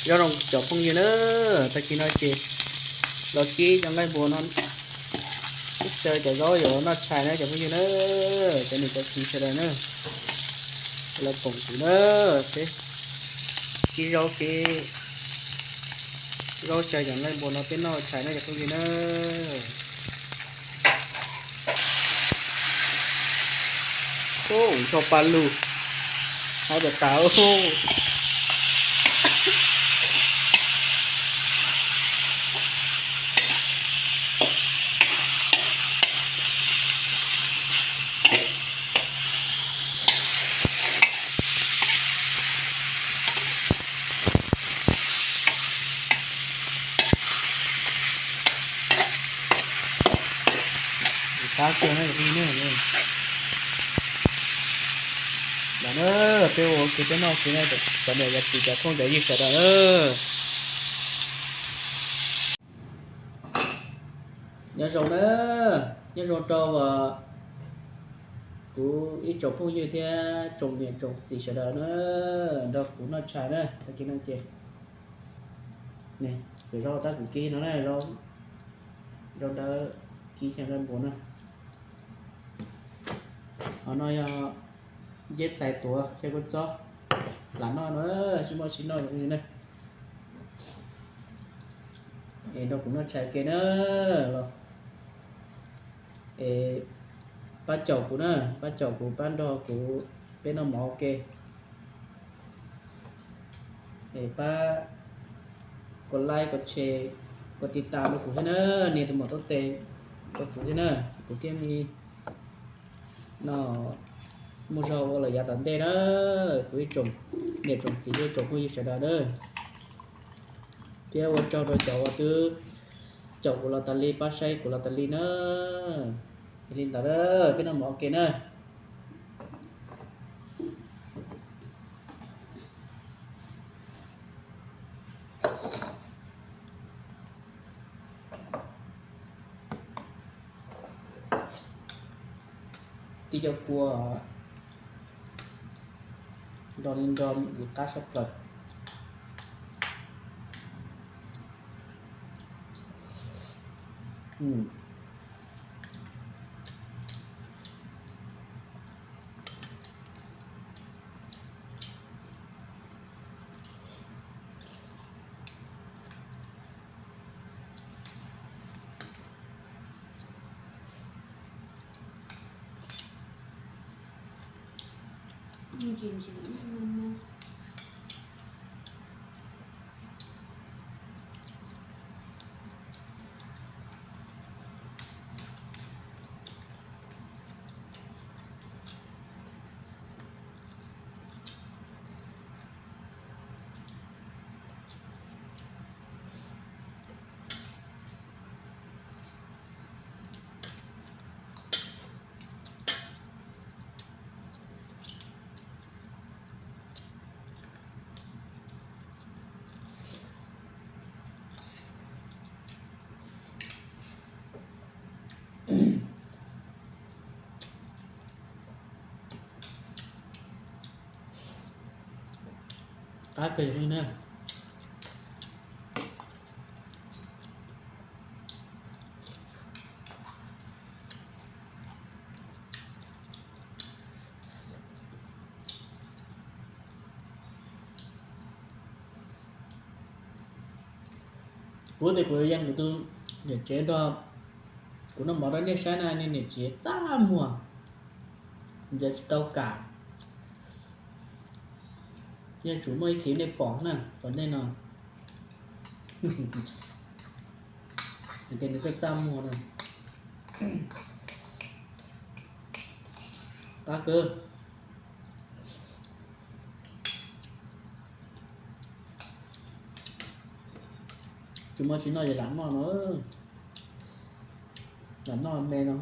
Nyob zoo cov phooj ywg na, tag kis no ces los kib cov nqaij npua no, ib co cov zaub yuav noj tshais na cov phooj ywg na, cov niam cov txiv sawv daws na, los koom kuv na, peb kib zaub kib zaub xyaw cov nqaij npua no peb noj tshais na cov phooj ywg na. Ub, nrho pa lug, hais tas tas. Qab kawg na, lam na, peb ua ua ke peb noj ua ke na, cov niam cov txiv cov phooj cov ywg sawv daws na. Nyob zoo na, nyob zoo rau kuv ib tsoom phooj ywg thiab tsoom niam tsoom txiv sawv daws na, nrog kuv noj tshais na, tag kis no ces, zaub tab kuv kib no na, zaub dawb kib xyaw nqaij npua na. Ho no yog nceb txais tuav xyaw kua txob, lam noj no, sib muaj sib noj na. Es nrog kuv noj tshais ke na, los es pab caum kuv na, pab caum kuv, pab nrog kuv, peb noj mov ua ke. Es pab kos like kos share kos tiv tas rau kuv thiab na, nias tus mom taub tes rau kuv thiab na, kuv thiaj li no muaj zog ua lawm yav tom ntej na, kuv ib tsoom niam tsoom txiv thiab tsoom phooj ywg sawv daws na. Thiab ua tsaug rau cov uas twb caum kuv los tas li, pab saib kuv los tas li na. Yog li ntawd peb noj mov ua ke na. Tib co kua nrog li nrog yus qab sab plaws. Qab kawg li na. Kuv tias kuv yeej kuv tus niam tsev nrog kuv noj mov rau nej saib na, nej niam tsev txaj muag, ntxeev tsis tau kam. Yeej tsuas muaj ib khib nej pom na, pom nej no. Tias nws txaj txaj muag na. Qab kawg. Tsis muaj tsis noj ces lam noj no, lam noj me no.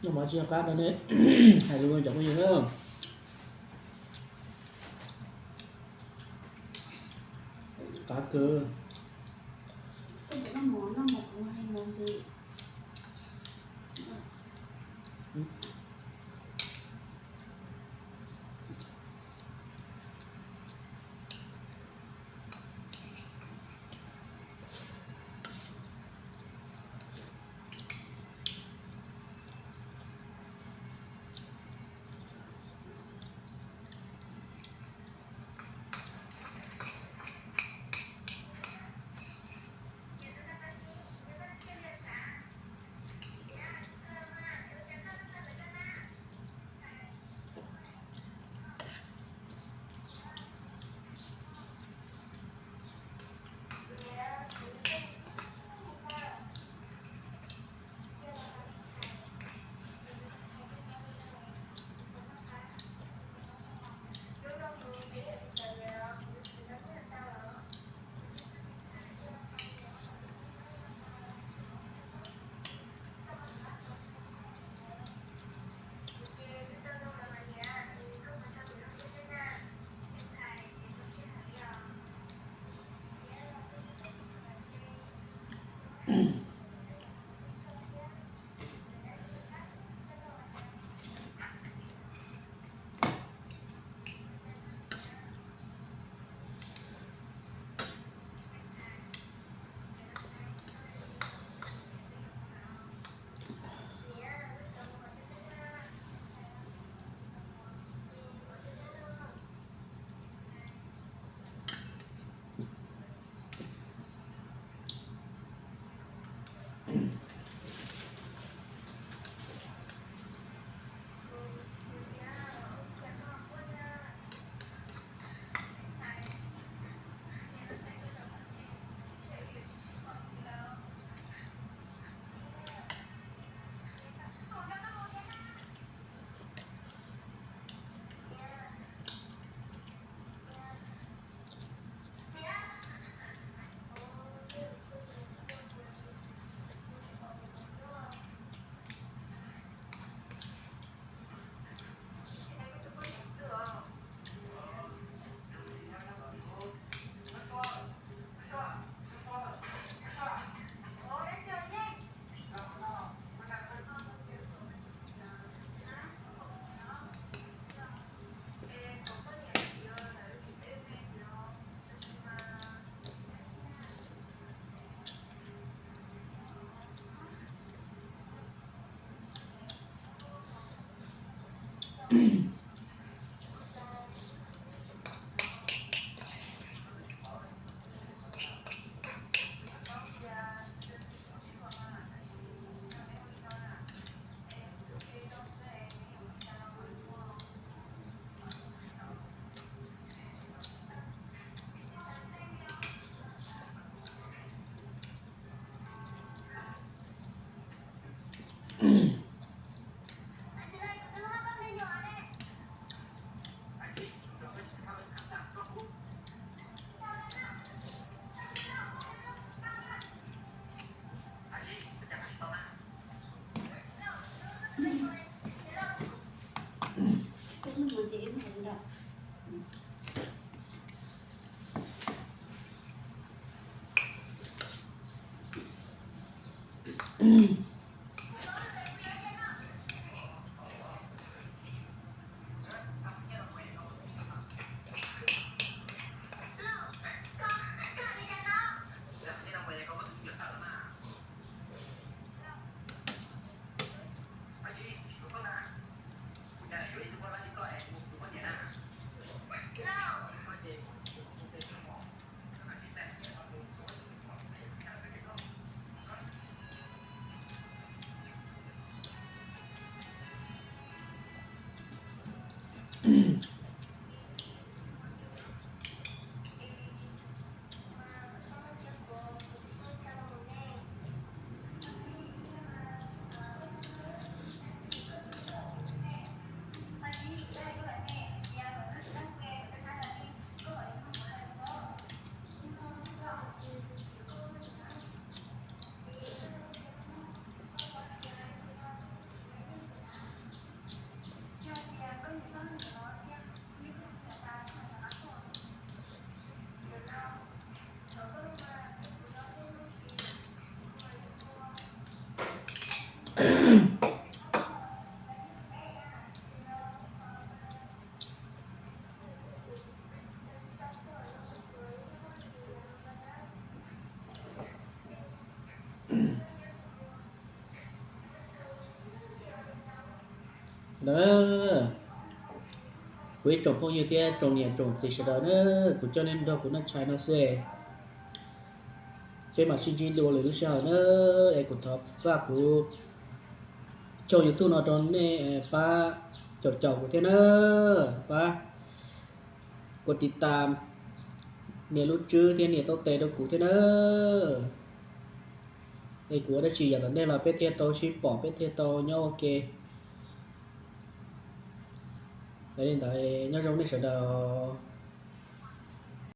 Noj mov tsis noj qab no ne, hais lus cov phooj ywg na. Qab kawg. Ntawd, kuv ib tsoom phooj ywg thiab tsoom niam tsoom txiv sawv daws na, kuv coj nej nrog kuv noj tshais no xwb. Peb mam sib ntsib dua lwm lub sij hawm na, es kuv thov faj kuv channel YouTube no rau nej pab caum caum kuv thiab na, pab kov tiv tam, nias lub tswb thiab nias taub tes rau kuv thiab na. Es kuv ua dab tsi yav tom ntej los peb thiaj tau sib pom, peb thiaj tau nyob ua ke. Yog li ntawd nyob zoo nej sawv daws.